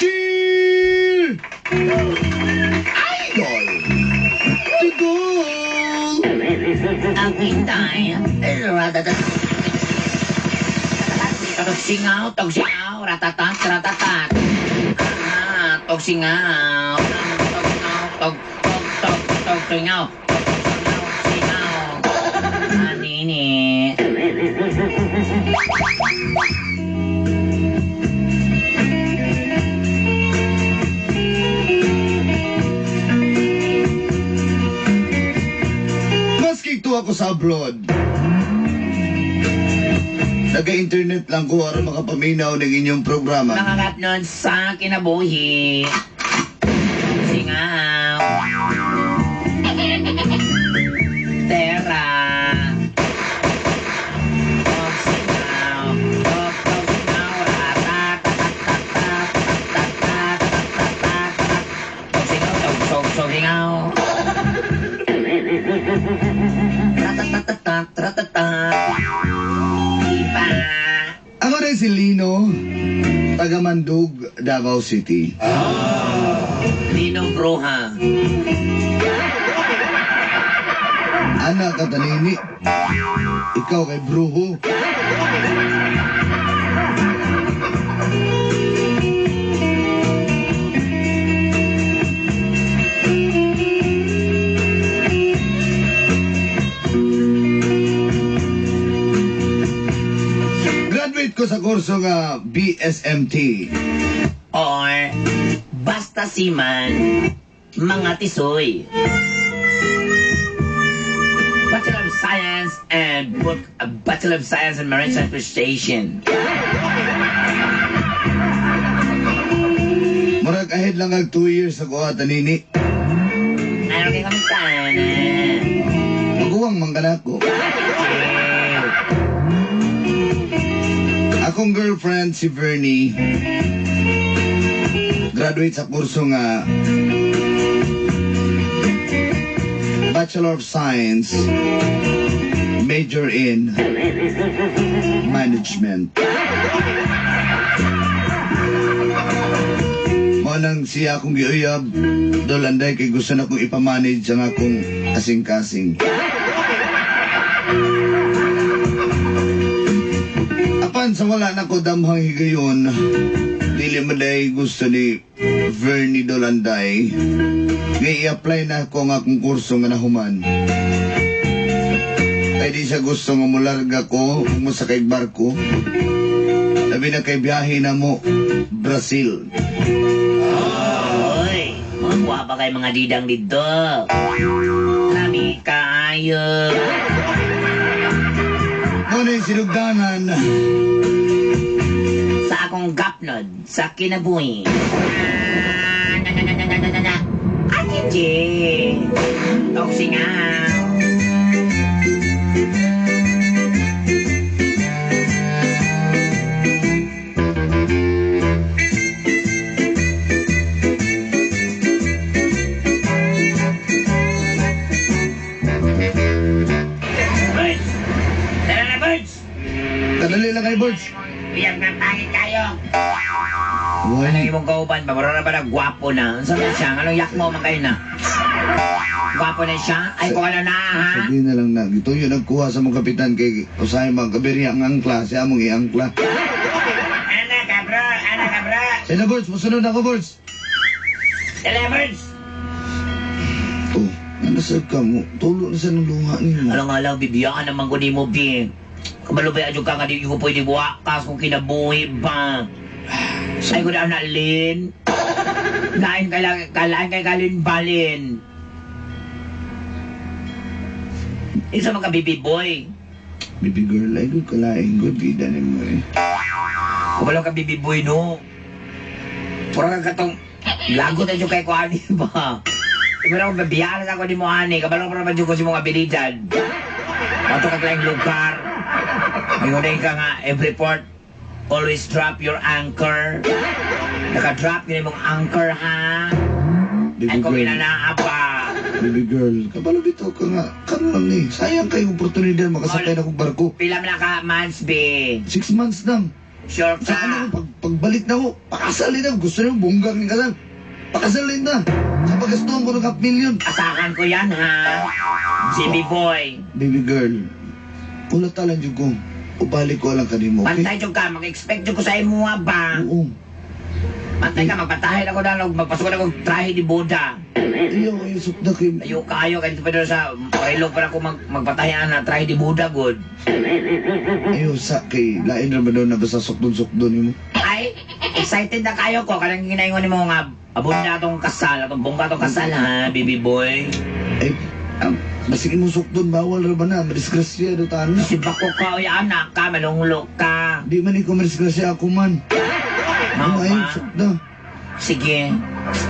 Dear Idol, to goal! Ang hintay. Tog singaw, tog singaw, ratatat, ratatat. Ah, tog singaw, tog singaw, tog, tog, tog, tog singaw, tog singaw, singaw. Anini. Maski ito ako sa abroad. Naga-internet lang ko aron makapaminaw ng inyong programa. Mga kapnon sa kinabuhi. Singaw. Tera. Tog singaw. Tog, tog singaw. Ratatatatatatatatatatatatat. Tog singaw, tog, tog, tog singaw. Ratatatat, ratata. Iba. Ako rin si Lino, taga Mandug, Davao City. Lino Bruha. Ana katanini, ikaw kay Bruho. Graduate ko sa kurso nga BSMT. Or basta siman, mga tisoy. Bachelor of Science and Book, a Bachelor of Science in Marine Transportation. Murag ahead lang ag 2 years ako tanini. Ano kay kamusta na? Maguwang man ka ko. Akong girlfriend si Vernie, graduate sa kurso nga Bachelor of Science, major in Management. Mo nang siya akong giuyab, dolanday kay gusto na kong ipamanage ang akong kasing-kasing. Apan sa wala na ko damhang higayon, dili man day gusto ni Vernie Dolanday. Ngay i-apply na ko ang akong kurso nga nahuman. Kay di siya gusto nga mularga ko kung mosakay barko. Labi na kay biyahe na mo Brazil. Oy, mga gwapa kay mga didang dito. Lami kaayo. Mo na yung sinugdanan sa akong gapnod sa kinabuhi. Ah, na, na, na, na, na, na, na. Ate J. Tog singaw. Birds! Tara na, birds! Kadali lang kay Birds. Uyab na pangit kayo. Ano Why? imong kauban ba? Mura na ba na gwapo na? Ano man siya? Anong yak mo man kayo na? Gwapo na siya? Ay, kung ano na, ha? Sabi na lang na, ito yun nagkuha sa mga kapitan kay usahay mga kabiri ang angkla, siya among iangkla. Ana ka, bro! Ana ka, bro! Sige na, Birds, musunod ako, Birds. Dala, birds! Oh, ano sa ka mo? Tulo na sa nung luha nimo. Alam nga lang, bibiyaan naman ko ni mo, Bing. Kamalubay adyo ka nga di ko pwede buwakas kung kinabuhi ba. Ay ko na nalin. Lain kay kalain kay kalin balin. Isa mga baby boy. Baby girl, ay good kalain, good vida nimo eh. Kumalo ka baby boy no. Pura ka katong Lagot na dyan kay ko ani ba? Iba na akong babiyaan ako ni mo ani. Kabalo pa naman dyan ko si mong abilidad. Mato ka laing lugar. Ingon ka nga, every port, always drop your anchor. Naka-drop yun imong anchor, ha? Baby Ay, kung girl. inanaa pa. Baby girl, kabalo bitaw ka nga. Karon lang ni. Sayang kay oportunidad makasakay na kong barko. Pila man na ka months, be. 6 months lang. Sure Sa ano ka. pagbalik na ko, pakasalin na. Gusto niyo bonggang ni kasal. Pakasalin na. Sa paggastuhan ko ng half million. Asahan ko yan, ha? Baby boy. Baby girl, wala talang jud ko. Ubalik ko lang kanimo, okay? Pantay jud ka, mag-expect jud ko sa imo ba? Oo. Pantay ka, magpatahin ako na, magpasok na akong trahe ni Buddha. Iyo, iyo, sukda kay... Ayo kayo, kahit pa doon sa kailog para ako magpatahin na trahe ni Buddha, good. Ayo, sa kay lain ra ba daw na basta sukdon-sukdon nimo? Ay, excited na kayo ko, kanang ginaingon nimo nga, abot na atong kasal, atong bongga atong kasal, ha, baby boy. Ay, basig imong sukdon, bawal ra ba na? Madisgrasya do taan na. Si bako ka, oy anak ka, malunglok ka. Di man ikaw madisgrasya ako man. Mao Ano, ayo, ba? sukda. Sige.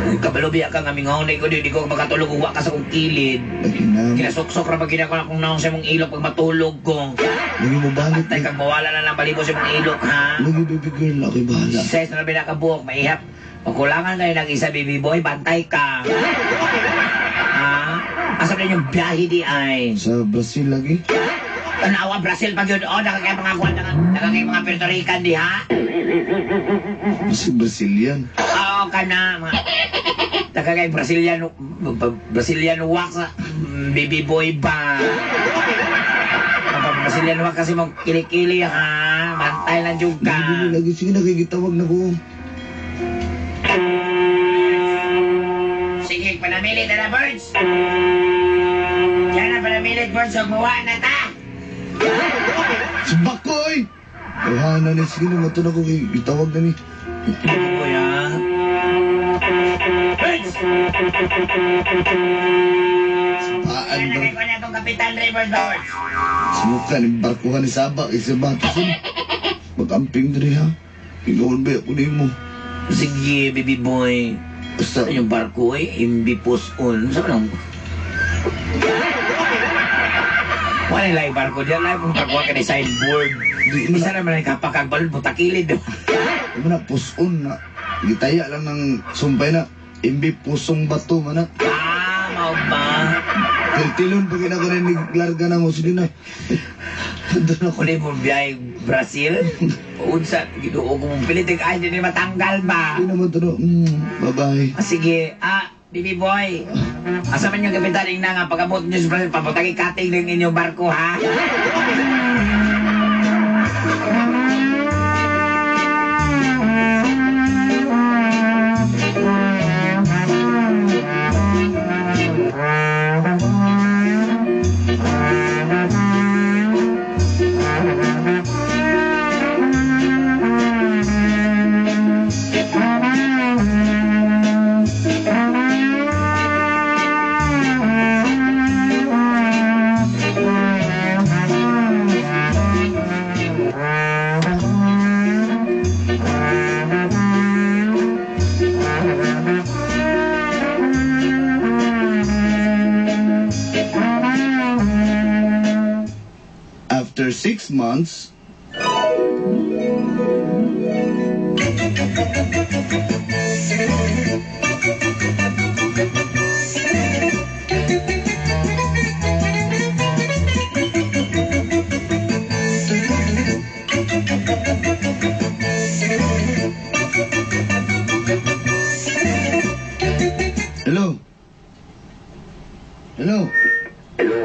Uy, kabalo biya ka nga mingaw na ikaw, di ko makatulog, uwa ka sa kong kilid. Lagi na. Kinasuksok ra pag ginagawa akong naong sa imong ilok pag matulog ko. Lagi mo balik. Antay kang mawala na lang balibo sa imong ilok, ha? Lagi baby girl, ako'y bahala. Ses na binakabuok, maihap. Pagkulangan na ng isa, baby boy, bantay ka. Ha? Asa na yung biyahe di ay? Sa Brazil lagi. Tanawa, Brazil pag yun. Oh, nakakaya mga kuwan, nakakaya mga Puerto Rican di, ha? Kasi Brazilian. Oo, ka na. Mga, nakakaya Brazilian, Brazilian wax, baby boy ba? Brazilian wax kasi mong kilikili, ha? Bantay lang juga. Lagi, lagi, sige na, kay gitawag na ko. Sige, panamilit na na, birds! Yan na, panamilit, birds. Huwag na ta! Si Bakoy! Ay, hana ni, sige na, mato na ko, kay gitawag na ni. Baby boy, ha? Birds! Paan Yan ba? na, kay itong Kapitan Rivers, birds. Simuka ni barkuhan ni Saba, kay sa Batusin. Mag-amping diri ha. Ikaw ba ako nimo? Sige, baby boy. Basta, Yung barko, eh, imbi puson. Saan lang? Wala lang yung barko diyan. Lang yung barko ka ni sideboard. Di mo Isa naman ay kapakagbalon, putakilid. di mo na, puson na. Gitaya lang ng sumpay na. Imbi pusong bato man na. Ah, mao ba? Tiltilon pag ina ko rin naglarga na mo. Sige na. Doon ako. Kuli mo biyahe Brazil? Unsa, ginoo ko mong pilitik. Ay, hindi matanggal ba? Hindi naman to no. Bye-bye. Ah, sige. Ah, baby boy. Asa man yung kapitan na nga pag-abot niyo sa Brazil, pabutagi kating ng inyong barko, ha? After 6 months, Hello? Hello? Hello?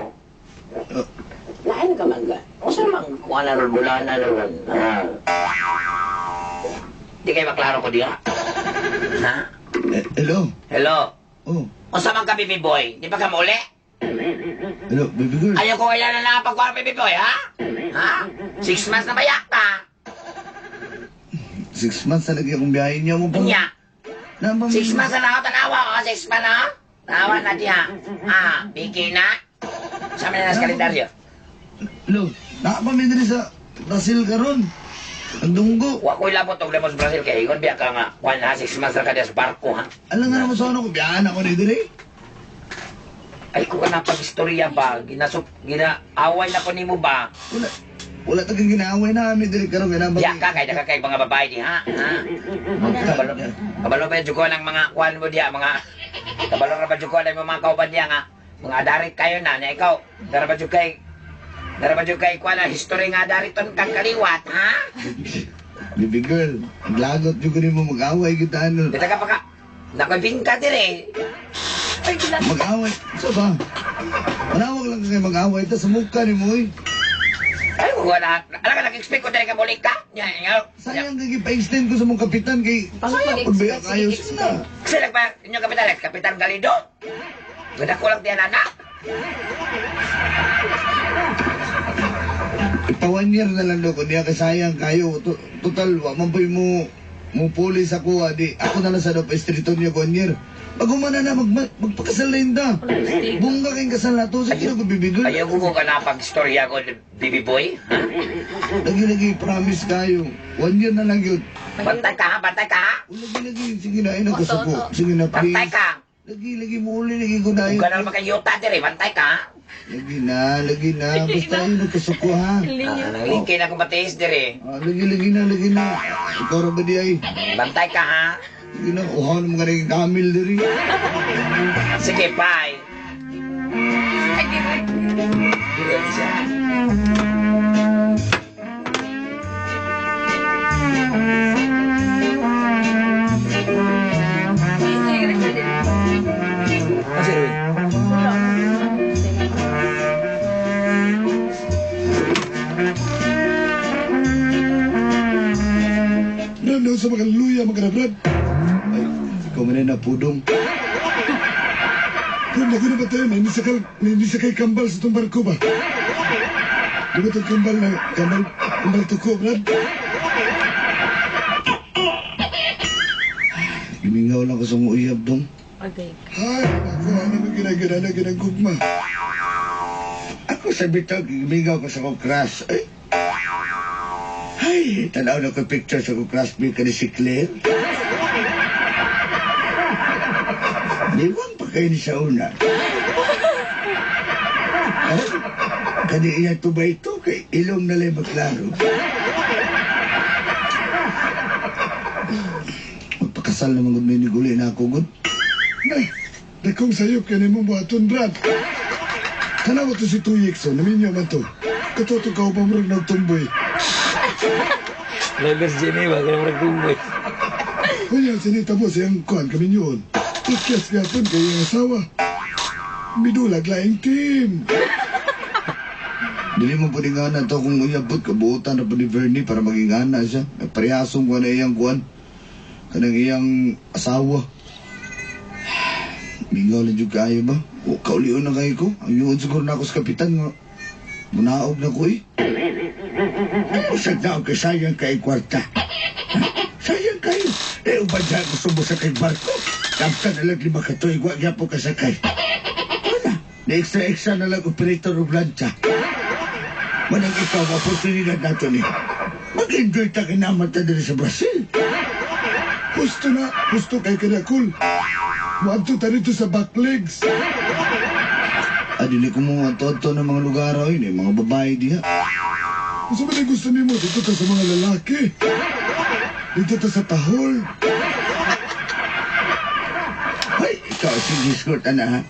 Lain ka man ka. Unsa man kuha na ron, bula na ron. Ha? Di kayo maklaro ko diha? Ha? Hello? Hello? Oh, Unsa man ka, baby boy? Di ba ka mauli? hello, baby girl. Ayaw ko kaya na nakapagkuha, baby boy, ha? Ha? 6 months na bayak ka? 6 months na lagi akong biyahe niya mo pa. Unya. Nabang- 6 months na ako, tanawa ko. 6 months na. Tanawa na diha. Ah, bigay na. Sa na sa kalendaryo. Hello, nakapamit diri sa Brazil karon. Ang dunggo. Wa ko'y labot og lemos Brazil kay ingon biya ka nga kuan ha, 6 months ra ka diya sa barko ha. Alam nga naman sa ano ko, biyaan ako ni dire. Ay ko ka na pag-istorya ba, ginasup ginaaway na ko nimo ba? Wala. Wala tagang ginaaway namin dire karon ginabang. Diya ka kay daka kay mga babae di ha. Ha. Kabalo, kabalo ba jud ko ng mga kuan mo diya, mga kabalo ra ba jud ko ng mga kauban diya nga mga adarit kayo na niya ikaw. Dara ba jud kay Dara ba jud kay kuan na history nga adariton kang kaliwat ha? Baby girl, ang lagot jud ko nimo mag-away kita ano. Dita ka pa ka. Nakoy ka dire. Ay, gilas. Mag-away. Sa ba? Manawag lang ka kay mag-away ta sa mukha ni mo eh. Ay, wala. Alam ka, nag-expect ko dere ka balik ka. Nya, nya. Sayang kay gipa-extend ko sa mong kapitan kay Pang sayang pud ba pag-expect, kayo sige, na. Kasi nagpa, inyo kapitan, eh, Kapitan Galido. Ganda ko lang tiyan, anak. Ipa 1 year na lang daw ko niya kay sayang kayo. Total wa man po'y mo mo puli sa kuha di ako na lang sa daw pa istrito niya 1 year. Pag umana na magpakasal na yun da. Bongga kayong kasal na to. Sige na ko bibigol. Ayaw ko ka na pag-istorya ko, baby boy. Ha? Lagi lagi promise kayo. 1 year na lang yun. Bantay ka, ha? Bantay ka, ha? Lagi lagi sige na ay nagkasuko. Oto, oto. Sige na Bantay please. ka. Lagi lagi mo uli lagi ko na Kung yun. ka na makayuta dire, bantay ka, ha? Lagi na, lagi na. Basta yun nagkasuko ha. Linyo. Ah, nanglingki na akong matiis dire. Ah, lagi lagi na, lagi na. Ikaw ra ba di ay? Bantay ka, ha? Sige na, uhaw naman ka na yung kamil diri. Sige, bye. Ay, direct. Dire siya. Ay, direct na din. Kasi, Ruin. Wala. Nandun sa mga luya, mga rabrab. Ay, ikaw man na pudong. Kung naku na ba tayo, may nisakay kambal sa itong barko ba? Di ba itong kambal na, kambal, kambal tuko, Brad? Gimingaw lang ko sa mga uyab dong. Agay. Ay, naku, ano ko ginagana na ginagugma. Ako sa bitaw, gimingaw ko sa kong crush. Ay, ay, tanaw na ko picture sa kong crush mi kani si Claire. Liwang pa kayo ni sa una. Ay, kani iya to ba ito? Kay ilong na lang maklaro. Magpakasal naman gud ni guli na ako gud. Na, dakong sayop kaya nimo buhaton, Brad. Tanawa to si Tuyik, so naminyo man to. Katoto ka upang murag nagtumboy. Lovers Jimmy, wag ka naman nagtumboy. Kunya, sinita mo siyang kuhan kami yun. Ikyas gapon kay iyang asawa. Midulag laing team. Dili mo pwede nga na to kung uyabot, kabuotan na po ni Vernie para maging ana siya. Parehasong kuha na iyang kuhan. Kanang iyang asawa. Mingaw lang jud kaayo ba? O, kaulion na kayo ko. Ang yun siguro na ako sa kapitan nga. Munaog na ko eh. Ano sa daw kay sayang kay kwarta? Ha? Sayang kayo. Eh, uban sa gusto mo sa kay barko. Kapta na lang 5 ka tuig, wa gyapon ka sakay. Wala. Na extra-extra na lang operator og lancha. Manang ikaw, ang oportunidad nato ni. Mag-enjoy ta kinaman ta diri sa Brazil. Gusto na, gusto kay Kanakul. Muadto ta rito sa back legs. Ah, dili ko mo ato ng mga lugar oy, ni mga babae diha. Gusto ba na gusto nimo dito ta sa mga lalaki? Dito ta sa tahol. Ay, ikaw sige Scott ana ha.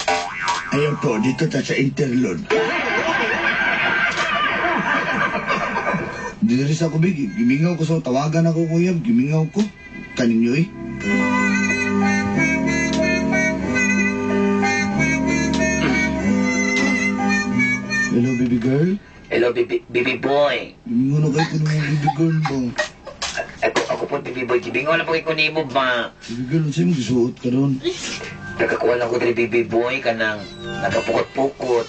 Ayaw to, dito ta sa Interlod. Dili sa kubig, gimingaw ko sa tawagan ako kuya, gimingaw ko. Kaninyo eh. Hello, baby girl. Hello, baby, baby boy. Gimingaw na kayo kung baby girl ba? Ako, ako po, baby boy. Gibingaw lang po kay kunimo ba? Baby girl, ano sa'yo magsuot ka ron? Nakakuha lang ko diri, baby boy, kanang nagapukot-pukot.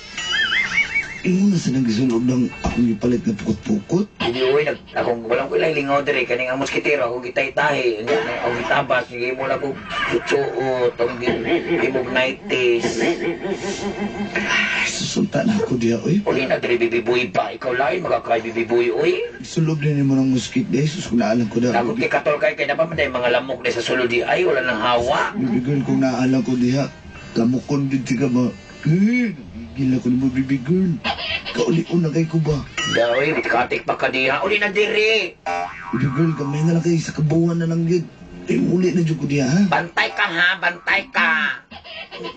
Imo na sa nagisunog ng akong ipalit nga pukot-pukot. Baby boy, nag, akong, walang ko ilang lingaw diri. Kaning ang moskitero, akong gitay-tahi. Akong gitabas, himo lang ko sutsuot, akong himog nighties. Ay, susun. Pangita na ako diha, oy. Uli na diri, Bibi Boy ba? Ikaw lain, magakay, Bibi Boy, uy. Sulob din mo ng muskit diha. Sus, kung naalang ko diha. Lagot kay katol kay, kay naman man mga lamok na sa sulod di ay, wala nang hawa. Baby girl, kung naalang ko diha, lamukon din ka ba? Eh, nagigil ako nimo, baby girl. Kauli-una kay ko ba? Dawi, katik pa ka diha. Uli na diri. Baby girl, gamay na lang kayo sa kabuuan na lang yun. Eh, uli na dyan ko diha, ha? Bantay ka ha, bantay ka.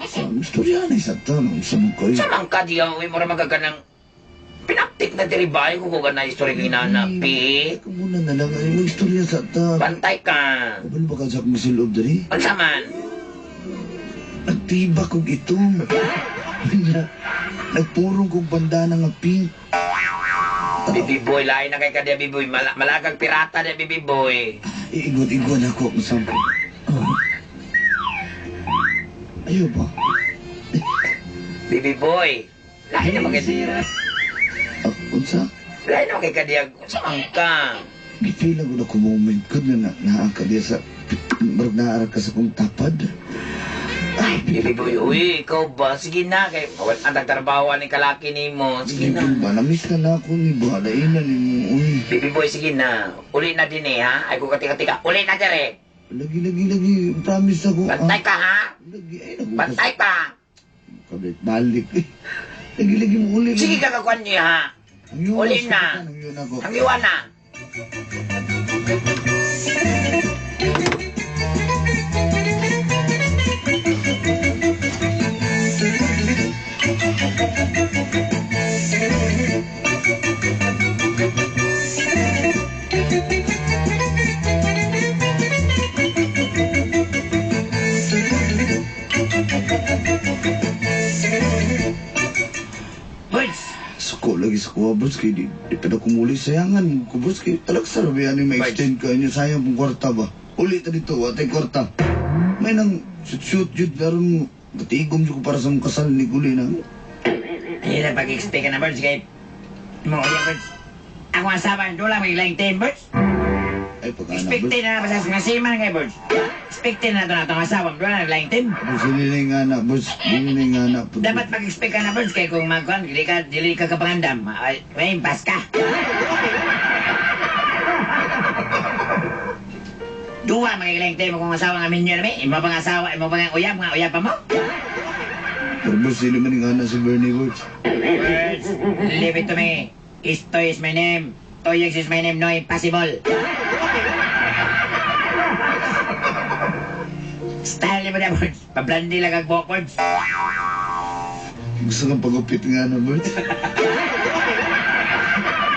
Sa istorya na isa to, no? Sa mga kayo. Sa man ka diha, uy, mura magaganang pinaptik na diri ba? Ay, kung na istorya kong inanapi. Ikaw muna na lang, ay, may istorya sa ta. Bantay ka. Kabalo ba ka sa akong masilob diri? Unsa man? Nagtiba kong itong. Kanya, nagpurong kong bandana nga pink. Bibi Boy, lain na kay ka diha, Bibi Boy. Malagang pirata diha, Bibi Boy. Iigot-igot ako kung saan ko. Oh. Ayaw ba? Bibi Boy, lain na magay Ah, unsa? lain na magay ka diha. Unsa man ka? Gifeel ako na moment ko na naa ka diya sa marag naara ka sa kong tapad. Ay, Bibi Boy, uy, ikaw ba? Sige na, kay wala ang tagtrabaho ni kalaki nimo. Sige na. Bibi ba, namiss ka na ako ni ba? Lainan ni mo, uy. Bibi Boy, sige na. Uli na din eh, ha? Ay, kung katika-tika. Uli na dire. Lagi, lagi, lagi. Promise ako. Bantay ka, ha? Lagi, ay, naku. Bantay ka. Kabit, balik. Eh. Lagi, lagi mo uli. Sige ka kakuan niya, ha? Ang yun, Uli na. Ang yun ako. Ang iwan na. Birds! Suko lagi sa kuha, boss. Kaya di pa na kumuli. Sayangan ko, boss. Kaya talag sa rabihan yung ma-extend ka niyo. Sayang kung kwarta ba? Uli ta dito, atay kwarta. May nang shoot-shoot yun. Daron mo. Katigom ko para sa mong kasal ni Guli na. Ayun na pag-expect ka na, Birds. Kaya, mo, uya, Birds. Ako asawa, doon lang may laing team, Birds. Ay, pagkana, boss. Expected na na sa mga seaman kay Birds. Expected na ito na itong asawa, doon lang laing team. Boss, hindi na yung anak, boss. Hindi na yung anak. Dapat mag-expect ka na, Birds, kaya kung magkuhan, dili ka kapangandam, ay, may impas ka. Duwa, magigilang tayo mo kung asawa nga minyo na imo pang asawa, imo pang uyab, nga uyab pa mo. Pero boss, hindi man yung anak si Bernie, boss. Birds, leave it to me. Istoy is my name. Toyex is my name. No, impossible. Style mo na, Birds. Pablandi lang ang buhok, Birds. Gusto kang pagupit nga na, boss.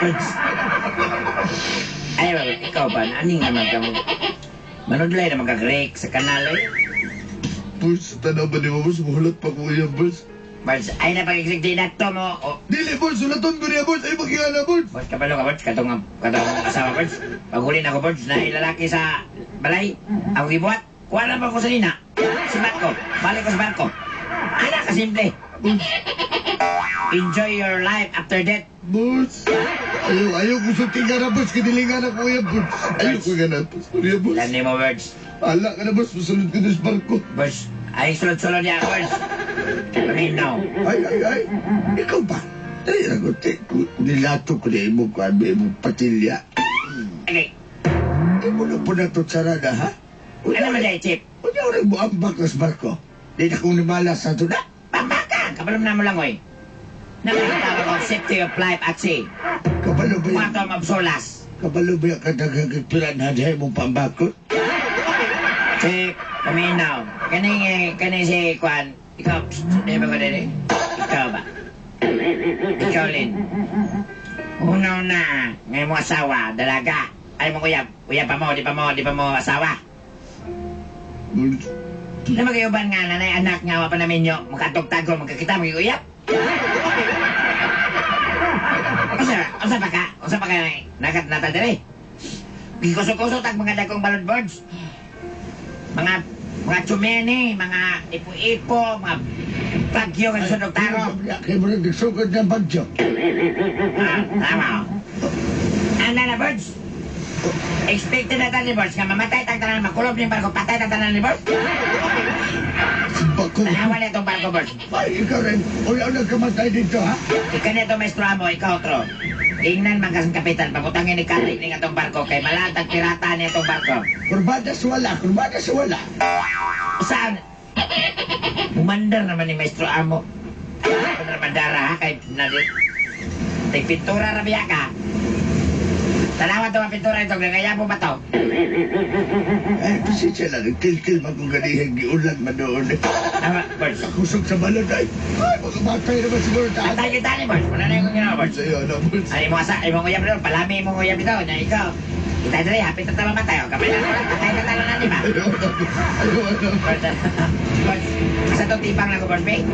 Birds. Ay, ba, ikaw ba? Aning naman ka mo? Manudlay na magka-grek sa kanal, eh. Boss, tanaw ba ni mo, boss? Muhulat pa ko iya, boss. Birds, ay na pag-exig na to mo. Oh, Dili, boss! Sulaton ko niya, boss! Ay, magkingana, boss! Boss, kabalo ka, Birds. Katong, katong asawa, Birds. Paghuli na ko, Birds, na ilalaki sa balay. Ako gibuhat. Kuha na ba ko sa nina? Sibat ko. Balik ko sa barko. Ana ka simple. Boss! Enjoy your life after death. Boss! Ayaw, ayaw ko sa tinga na, boss! Kadilingan ako iya, boss! Ayaw ko nga na, boss! Sorry, boss! Ilan ni mo, Birds. Ala ka na, boss! Masulod ko na sa barko! Birds, ay sulod-sulod niya, Birds. Okay, now. Ay, ay, ay! Ikaw ba? Ay, ako, nilato ko na imong kuan, imong patilya. Okay. Imo na po na ito sarada, ha? Ano man dahil, Chip? Una rin mo ang baklas barko. Di na kong nimalas sa ito na. Pambaka! Kabalom na mo lang, oy. Nakakitawa ko, safety of life at sea. Kabalo ba yan? Quantum of solace. Kabalo ba yan kadagagagpiran na dahil mong pambakot? Chip, paminaw. Kaning, eh, kaning si Kwan. Ikaw, psst, di ba ko din eh? Ikaw ba? Ikaw, Lin. Una na, ngayon mo asawa, dalaga. Ay mo uyab, uyab pa mo, di pa mo, di pa mo asawa. Na magayuban nga, nanay anak nga, wa pa namin nyo, makatugtago, magkakita, magiguyap. Unsa, unsa pa ka? Unsa pa ka nakat nata dire? Gikuso-kuso tag mga dagkong balon boards. Mga mga tsumene, mga ipo-ipo, mga bagyo nga sunog taro. Kaya mo rin nagsugod ng bagyo. Ah, tama. Oh. Ana na birds. Expected na ni birds nga mamatay tag tanan makulob ning barko patay tag tanan ni birds. Simbak Tanawa na itong barko, Birds. Ay, ikaw rin. Wala na kamatay dito, ha? Ikaw na ito, maestro amo, ikaw, tro. Ingnan man kasang kapitan, pabutangin ni Katik ning atong barko kay malatag pirata ni atong barko. Kurbada sa wala, kurbada sa wala. Saan? Umandar naman ni maestro amo. Ako na naman dara ha, kay nadi. Tig pintura rabiya ka. Tanawa to mga pintura ito, gagaya mo ba to? Ay, pasensya na. Nagkilkil man kung ganihang giulan man doon. Tama, Birds. Kusog sa balon ay. Ay, makamatay naman siguro tayo. Atay kita ni Birds, wala na yung ginawa, Birds. Sa'yo, ano, Birds? Ay, mo asa, ay mo uyab doon, palami mo uyab dito, nya ikaw. Kita diri, hapit na tama matay, oh. Kamay na, patay ka talo na, di ba? Ayaw na, Birds. Ayaw na. Birds, Birds, asa tong tipang na ko, Birds, bay?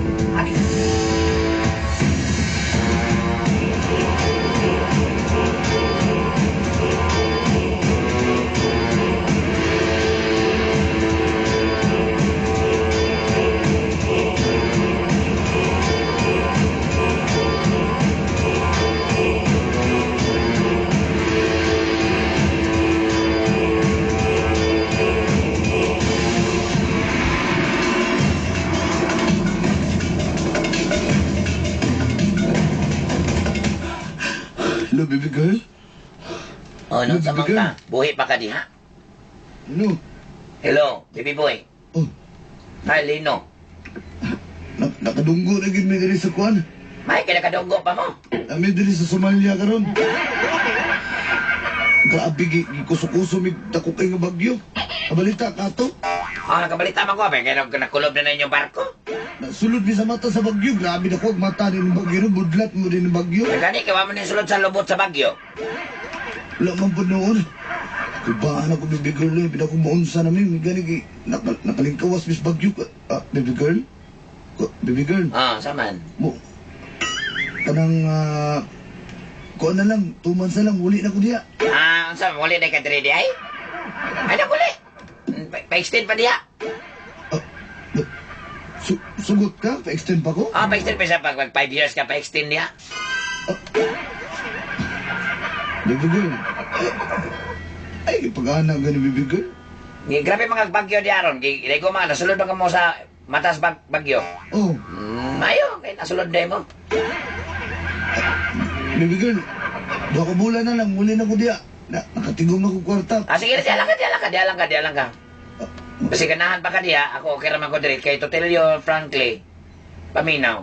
Hello, baby girl? Oh, no, sa ka. Buhi pa ka diha. No. Hello, baby boy. Oh, Hi, Lino. nakadunggo na gid mi diri sa kuan. May kinakadunggo pa mo. Ami diri sa Somalia karon. Grabe gi gikuso-kuso mig dako kay nga bagyo. Kabalita ka to. Ah, nakabalita man ko. May kaya nakulob na na inyong barko. Nasulod mi sa mata sa bagyo. Grabe dako ang mata ni ng bagyo. Budlat mo din ng bagyo. Gani, kaya mo na sulod sa lubot sa bagyo. Wala man po noon. Kubaan ako, baby girl. Eh. Bina ko maunsa na mi. Gani gi nakalingkawas mis bagyo. Ah, baby girl? Baby girl. Ah, saman. Mo kanang kuan na lang, 2 months na lang, uli na ko diha. Ah, unsa muli na ka diri di ay? Ay na muli. Pa-extend pa diha. Ah, sugot ka? Pa-extend pa ko? Ah, pa-extend pa siya pag 5 years ka pa-extend diha. Baby girl. Ay, pag-ana gani, baby girl. Grabe mga bagyo di aron. Gi ko mga nasulod ba ka mo sa matas bagyo? Oh, Mayo kay nasulod day mo. Baby girl. 2 ka bulan na lang, muli na ko diha. Nakatigom na ko kwarta. Ah, sige, diya lang ka, diya lang ka, diya lang ka, diya lang ka. Kasi ganahan pa ka diha, ako okay raman ko diri kay to tell you frankly. Paminaw.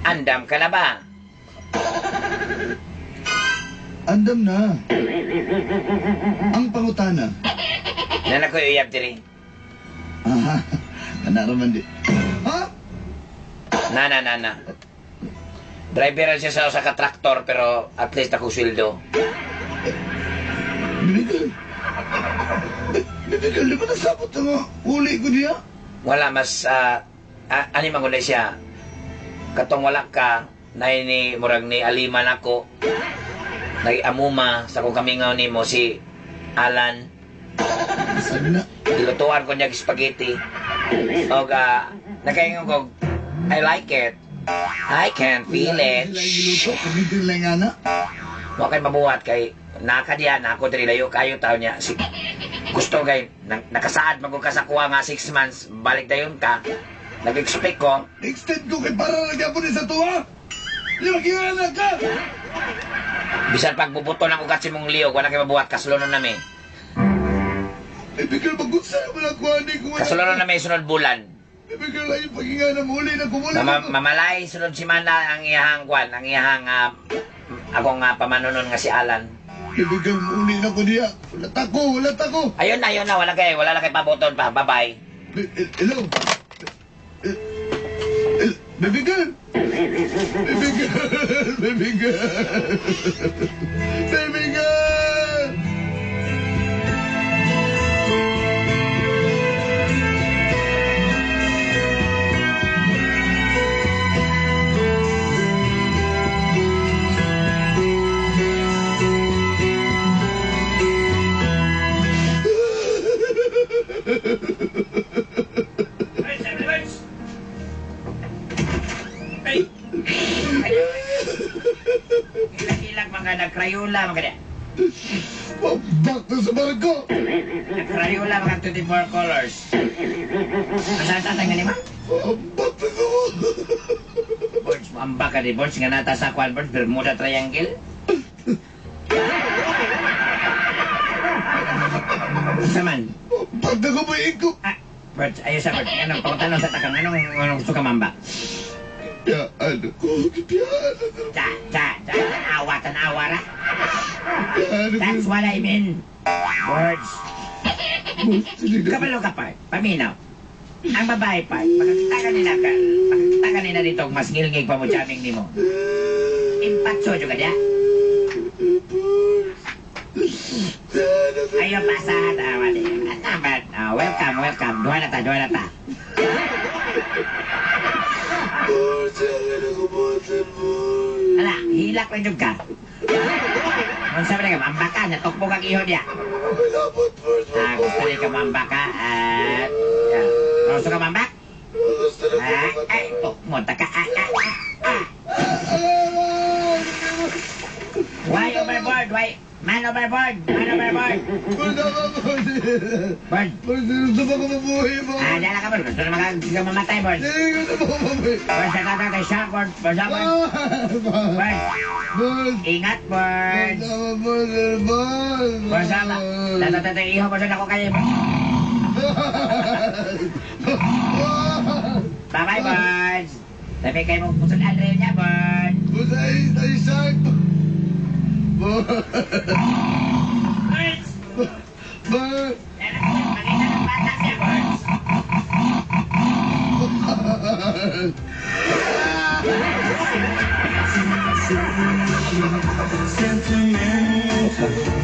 Andam ka na ba? Andam na. Ang pangutana. Nana ko uyab diri. Aha, ana raman di. Ha? Na na na na. Driver siya sa usa ka traktor pero at least ako sweldo. Baby girl. Baby girl, di ba nasabot ang uli ko diha? Wala mas ani man gud siya. Katong wala ka nay ni murag ni aliman ako. Nag-amuma sa kong kamingaw nimo si Alan. Saan na? Gilutuan ko niya spaghetti. Og nakaingon ko, I like it. I can feel it. Giluto, gamitin lang nga na. Wa kay mabuhat kay naka diya na ako diri layo kayo taon niya. Si, gusto kay nakasaad man ka sa kuha nga 6 months balik dayon ka. Nag-expect ko. Extend ko kay para lang gyapon ni sa tuwa. Di ba kinganak ka? Bisan pagbubuto ng ugat si mong liog, wala kay mabuhat kasulonon nami. Baby girl, magunsa naman ako ani kung wala. Kasulonon nami sunod bulan. Baby girl, ay pagingana mo uli na kumuli. Mamalay sunod simana ang iyahang kwan, ang iyahang ako nga pamanunon nga si Alan. Baby girl, muli na ko diya. Wala ta ko, wala ta ko. Ayun na, ayun na, wala na kay pabuton pa. Bye-bye. Hello. Baby girl. Baby girl. Baby girl. Baby girl. Ilag-ilag mga nagkrayula mga kanya. Back to sa barko! Nagkrayula mga 24 colors. Asa sa nga nima? Ambak na ko. Birds, ambak ka di, Birds. Nga nata sa kwan, Birds. Bermuda Triangle. Saman. Ambak na ko ba ko? Ah, Birds, ayaw sa Birds. Anong, pangutanong sa takang. Anong gusto ka mamba? Piyaan ako. Piyaan ako. Ta, ta, ta. Tanawa, tanawa ra. Piyaan ako. That's what I mean. Birds. Kabalo ka, part. Paminaw. Ang babae, part. Pagkakita ka nila ka, pagkakita ka nila dito, mas ngilngig pa mo jaming nimo. Impatso, juga dia. Ayaw pasa, tawa di. Ah, welcome, welcome. Duha na ta, duha na ta. Ala, hilak lang jud ka. Unsa man ka mambaka, natukbo kag iho diya. Ah, gusto rin ka mambaka at yeah. Gusto ka mambak? Ah, ay, tukmo ta ka. Ah, ah, ah, ah. Why overboard? Why? Man overboard! Man overboard! Bird! Ah, dala ka, Bird. Gusto na ka mamatay, Bird. Bird, sa tata kay shark, Bird. Bird, bird. Bird. Ingat, Bird. Bird, sama. Tata, tata, iho, Bird. Ako kayo. Bye-bye, Birds. Sabi kayo mo pusod Andre niya, Bird. Birds! Bird! Makita ng bata siya, Birds. Sentimental.